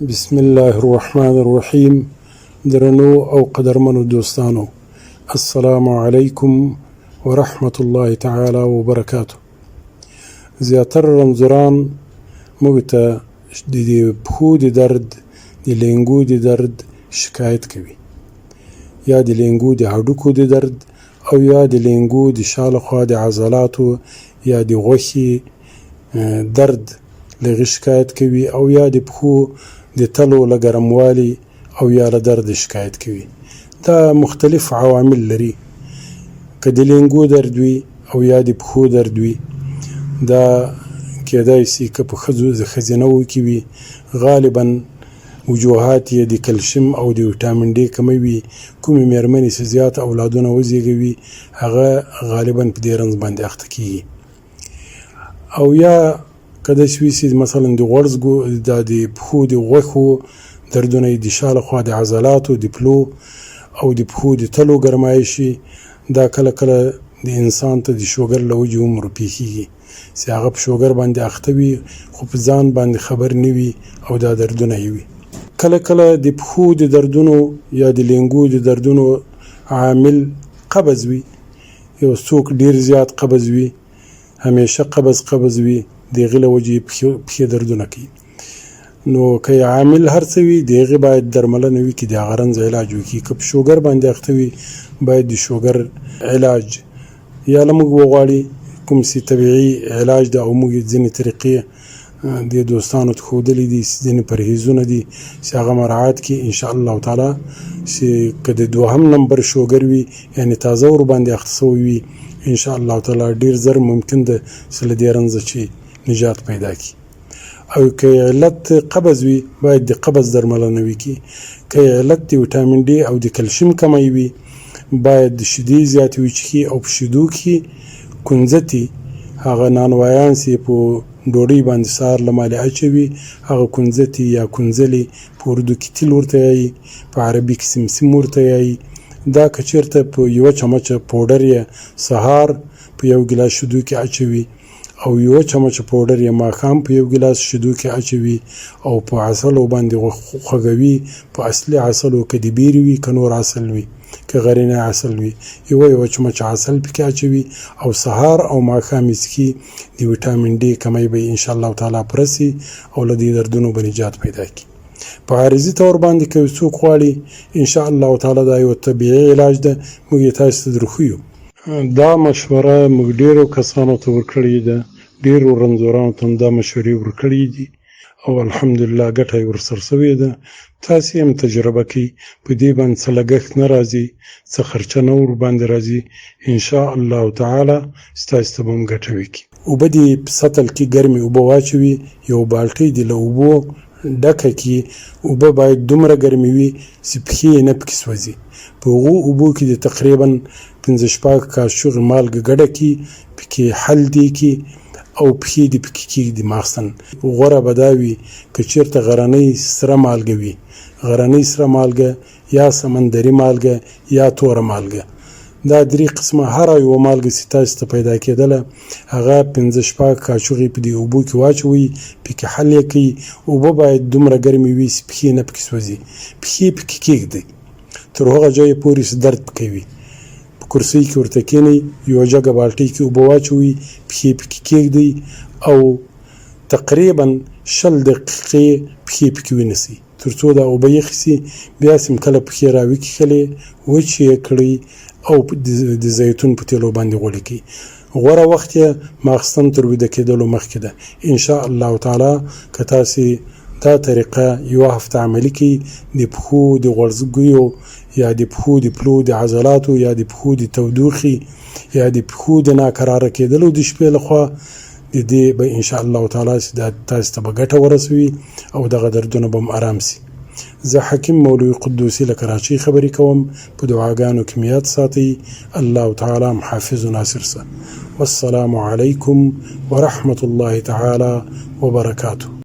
بسم الله الرحمن الرحیم درنو او قدرمنو دوستانو، السلام علیکم ورحمت الله تعالی وبرکاته. زیاتره رنځوران موږ ته د دې پښو د درد، د لینګو د درد شکایت کوي، یا د لینګو د هډوکو د درد، او یا د لینګو د شا لخوا د عضلاتو یا د غوښې درد له شکایت کوي، او یا د پښو د تلو له ګرموالي او یا له درد شکایت کوي. دا مختلف عوامل لري. که د لینګو درد وي او یا د پښو درد وي، دا کېدای شي که په ښځو ښځینه وو کې وي، غالبا وجوهات یې د کلشیم او د ویټامین ډي کمی وي. کومې میرمنې چې زیات اولادونه وزیږوي، هغه غالبا په دې رنځ باندې اخته کیږي. او یا که داسې وي چې مثلا د غوړزګو دا د پښو د غوښو دردونه، د شا لخوا د عضلاتو د پلو او د پښو د تلو ګرمایش، دا کله کله د انسان ته د شوګر له وجې هم ورپېښېږي، چې هغه په شوګر باندې اخته وي خو په ځان باندې خبر نه وي او دا دردونه یې وي. کله کله د پښو د دردونو یا د لینګو د دردونو عامل قبض وي. یو څوک ډیر زیات قبض وي، همیشه قبض قبض وي، د هغې له وجې پښې دردونه کوي. نو که یې عامل هر څه وي، د هغې باید درملنه وکړي، د هغه رنځ علاج وکړي. که په شوګر باندې اخته وي، باید د شوګر علاج یا له موږ وغواړي، کوم څه طبیعي علاج ده، او موږ یې ځینې طریقې د دوستانو ته ښودلې دي، ځینې پرهیزونه دي چې هغه مراعات کړي، ان شاء الله تعالی چې که د دوهم نمبر شوګر وي، یعنې تازه ورباندې اخته شوی وي، ان شاء الله تعالی ډیر زر ممکن ده چې له دې رنځه چې نجات پیدا کړي. او که علت قبض وي، باید د قبض درملنه وکړي. که علت د ویټامین ډي او د کلشیم کمی وي، باید د شیدې زیاتې وچښي، او په شیدو کې کنځتي، هغه نانوایان چې په ډوډۍ باندې سهار له مالې اچوي، هغه کنځتي یا کنځلې، په اردو کې تیل ورته یایي، په عربي کې سمسم ورته یایي، دا که چېرته په یوه چمچه پوډر یې سهار په یو ګیلاس شیدو کې اچوي، او یوه چمچه پوډر یې ماښام په یو ګیلاس شیدو کې اچوي، او په عسلو باندې خوږوي، په اصلي عسلو، که د بیرې وي، که نور عسل وي، که غرینه عسل وي، یوه یوه چمچه عسل پکې اچوي او سهار او ماښام یې څښي، د ویټامین ډي کمی به ان شاء الله تعالی پوره سي او له دې دردونو به نجات پیدا کړي. په عارضي طور باندې که یو څوک غواړي، ان شاء الله تعالی دا یو طبیعي علاج ده، موږ یې تاسو ته درښیو. دا مشوره موږ ډیرو کسانو ته ورکړې ده، ډیرو رنځورانو ته هم دا مشورې ورکړې دي او الحمدلله ګټه یې ورسره سوې ده. تاسې هم تجربه کړئ، په دې باندې څه لګښت نه راځي، څه خرچه نه ورباندې راځي، ان شاء الله تعالی ستاسې ته به هم ګټه وکړي. اوبه دې په سطل کې ګرمې اوبه واچوي، یو بالټۍ دې له اوبو ډکه کړي. اوبه باید دومره ګرمې وي چې پښې یې نه پکې سوځي. په هغو اوبو کې دې تقریبا 5-6 کاشوغې مالګه ګډه کړي، پکې حل دې کړي او پښې دې پکې کېږدي ماخستن. غوره به دا وي که چېرته غرنۍ سره مالګه وي، غرنۍ سره مالګه یا سمندري مالګه یا توره مالګه، دا درې قسمه هره یوه مالګه چې تاسو ته پیدا کېدله، هغه 5-6 کاشوغې په دې اوبو کې واچوئ، پکې حل یې کړئ. اوبه باید دومره ګرمې وي چې پښې نه پکې سوځي. پښې پکې کېږدئ تر هغه ځایه پورې چې درد پکې وي. په کرسۍ کې ورته کېنئ، یوه جګه بالټۍ کې اوبه واچوئ، پښې پکې کېږدئ او تقریبا 20 دقیقې پښې پکې ونیسئ تر څو دا اوبه یخې سي. بیا سم کله پښې راوکښلې، وچې یې کړئ او د زیتون په تیلو باندې غوړي کړئ. غوره وخت یې ماخستن تر ویده کېدلو مخکې ده. ان شاء الله تعالی که تاسې دا طریقه یوه هفته عملي کړئ، د پښو د غوړزګیو یا د پښو د پلو د عضلاتو یا د پښو د تودوخې یا د پښو د ناکراره کېدلو د شپې لخوا، د دې به ان شاء الله تعالی چې دا تاسو ته به ګټه ورسوي او دغه دردونه به هم ارام سي. زه حکیم مولوي قدوسي له کراچۍ خبرې کوم. په دعاګانو کې مې یاد ساتئ. الله تعالی هم حافظ و ناصر سه. والسلام علیکم ورحمة الله تعالی وبرکاته.